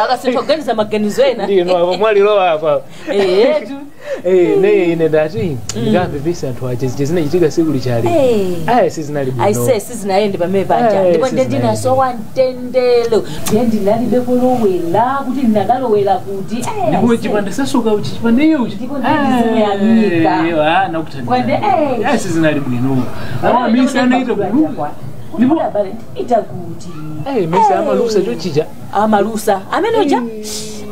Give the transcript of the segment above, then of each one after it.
Akasintha kuganiza maganizo ena. Ndino apo mwalilowa apa. Etu. Ne ine ndati ndikapepesa anthu aja zija zinachitika siku lichali. Aya, sizinali bwino. Aise, sizinayende pamene paja. Eh, ndipo ndiye sizinayende. ndinasowa mtendere, ndiye ndinalibe kulowera kuti ndinakalowera kuti. Ndipo aise. chipande sasuka uchi chipande iyo uchi. Ndipo ndizimuyamika. Nakuthandiza. Kwande, eh. Sizinali bwino. Awa misi anaita kulu. Ndipo abale ndipita kuti? Misi amalusa chochija. Amalusa amene uja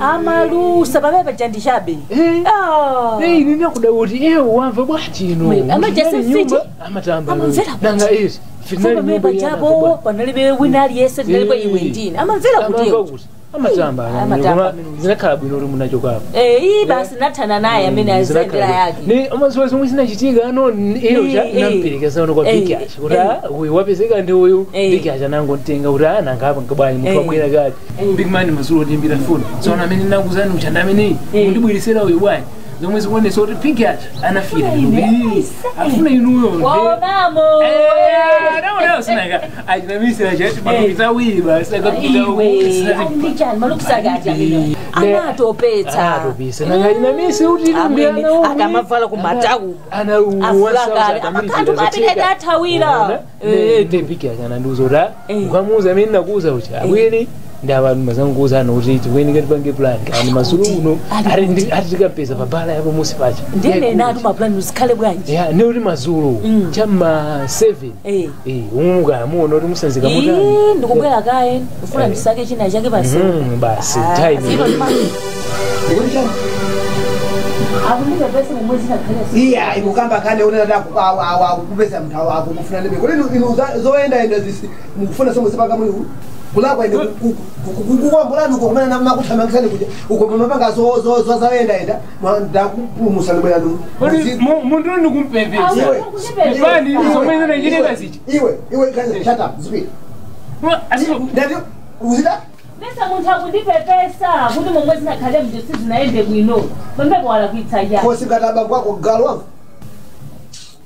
amalusa pamene paja ndichabe. Ah. Ine ndakuda kuti wamva bwachino. Amaja sefiti. Amatamba. Amamvera kuti. Nanga izi. Pamene pajapo panalibe wina aliyense, tinalipo iwe ndine. Amamvera kuti Amamva kuti. Amatamba. Amatamba. Koma zinakhala bwino kuti munachokapo. Iyi basi nathana naye amene azendera yake. Ne amaziwa zomwe zinachitika ano iyo cha nampereka saono kwa Big Ash kuti uyu wapezeka ndi uyu. Big Ash anangotenga kuti nanga apa nkabwanyi munthu wabwera kale. Big man mazulu otimbira foni tsono amene nakuzani ucha ndi amene mundibweresera uyu bwanyi zomwe zikuonesa kuti Big Ash anafira Afuna ine, afuna inuyo. Waonamo. Anaonawo sinaka achinamisira chati malupita awiri basi akapita. Iwe andichani malukusakati amene anatopetsa. Atopisa nanga inamisi kuti Amene akamavala kumataku afulakale amakanthu mapita athawira. Ndempiki achanandiuza kuti ukamuuza amene nakuuza ucha abwere ndi abantu mazanguuza ano kuti tikuyeneka tipange plan kani masulu uno ati tikapeza pabala yapo musi pacha. Ndine natu mapulani uzikhale bwanji? Ya, ne kuti mazulu chamma 7 umuka muona kuti musanzika mutani. Ii, ndikubwera kaye ufuna ndisake china chake pasi. Basi time. Akundipepese momwe zinakhale. Iya, ikukamba kale unataka kupeza mnthu akukufuna lebe kodi inu zoyendayenda zisi mukufuna somwe sipanga muli kulakwa ine kukwambulani uko kumene makuthamangisani kuja uko mumapanga zoyendayenda ndakupulumusani bweranu. Kodi munthu ndikumpepesa Ipani, zomwe zinachitika zichi. Iwe, iwe, shut up, zipita. Ndati uzita. Mesa munthu akundipepesa kuti momwe zinakhale mnje sizinayende bwino pampepo walakwitsa chani? Khosi ngati abambo ako, galu wanga.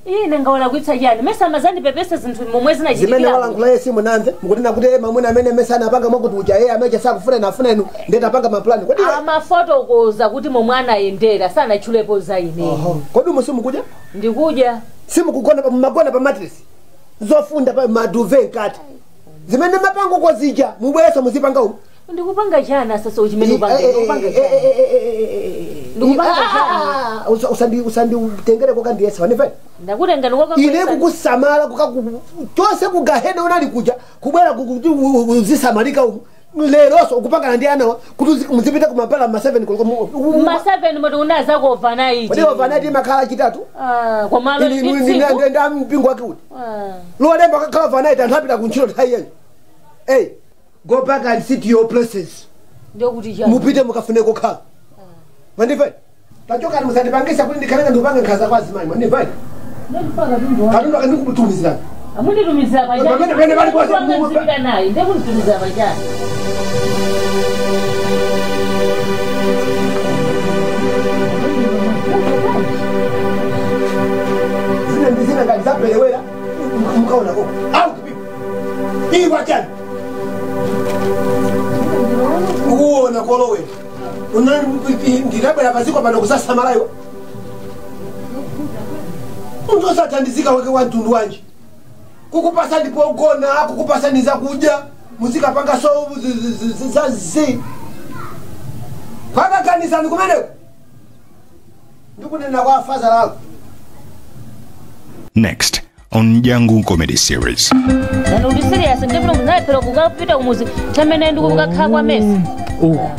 Ine ngawalakwitsa chani? Mesa amazandipepesa zinthu momwe Zimene zinachitikira. walankhula ye simunamve mukunena kuti mamuna amene mesa anapanga mwakuti uja yeye amecha sakufuna nafuna inu ndetapanga maplani kodi iwe- Amafotokoza kuti momwe anayendera sanatchulepo za ine. Oho. Kodi umu simukudya? Ndikudya. Simukugona mumagona pa mattress zofunda pa ma duvet mkati zimene mapango kozija mubwereso muzipanga umu. Ndikupanga chani asaso chimene upange? Ndikupanga chani? Ndikupanga chani? Usanditengere kokandiyesa wanimvera? Ndakutenga. Ine kukusamala chose kugahena unali kuja kubwera kuti uzisamalika umu leroso ukupangana ndi anawa kuti muzipita kumapala ma 7 kuliko Ma 7 moti unazako overnight. Kodi overnight imakhala chitatu? Ah, komalo tsiku. Ndi mpingo wake kuti lolemba kakhala overnight anthu apita kuntchito nthawi iyeyo. Hey, go back and sit your places. Ndokuti chani? Mupite mukafune kokhala mandimvera? Tachokani, musandipangisa kuti ndikhalenga ndikupanga nkhanza kwa azimayi mandimvera? Ndikupanga tundu. Katundu akandikutumizirani. Amunditumizira pachani? Pamene pali Panga naye ndekunitumizira pachani? Zina ndi zina ngati zapelewera mukaona koko out people iyi kwachani uwona kolowera ndinabwera paziko pano kusasamalayo munthu osathandizika weke wa mtundu wanji kukupasani pogona kukupasani zakudya muzikapanga so zazi kwakaganisani kumeneko ndikunena kwa afaza lako. Next on Jangu Comedy Series. Nani uli serious? Ndifuna munaphera kukapita kumuzi chamene ndikukakhala kwa mesa. Uku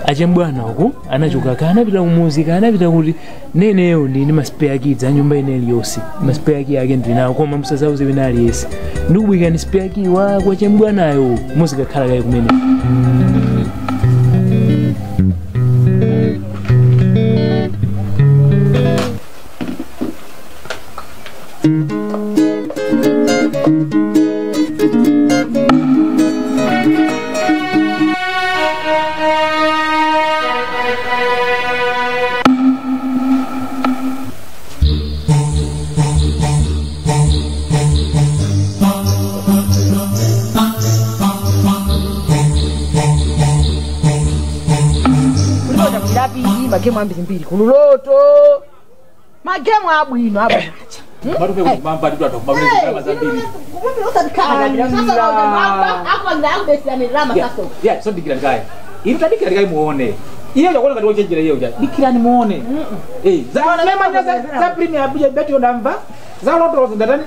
achembwana uku anachoka kanapita kumuzi kanapita kuti neneyo ndini ma spare keys a nyumba ine iliyonse ma spare key ake ndinawo koma musazauze wina aliyense ndikubwikani spare key wako achembwanayo muzikakhala kaye kumene. Ndapili magemu ambirimbiri kululoto. Magemu abwino abwino. Matupe kumamba ndi athu kumamba zambiri. Yeah, so dikira ndikaye. Inu tadikira ndikaye muone. Iye yakuona ngati wochenjera iye uja. Dikirani muone. Eh, za mema za premier abuja beti ndamva. Za loto ndatani.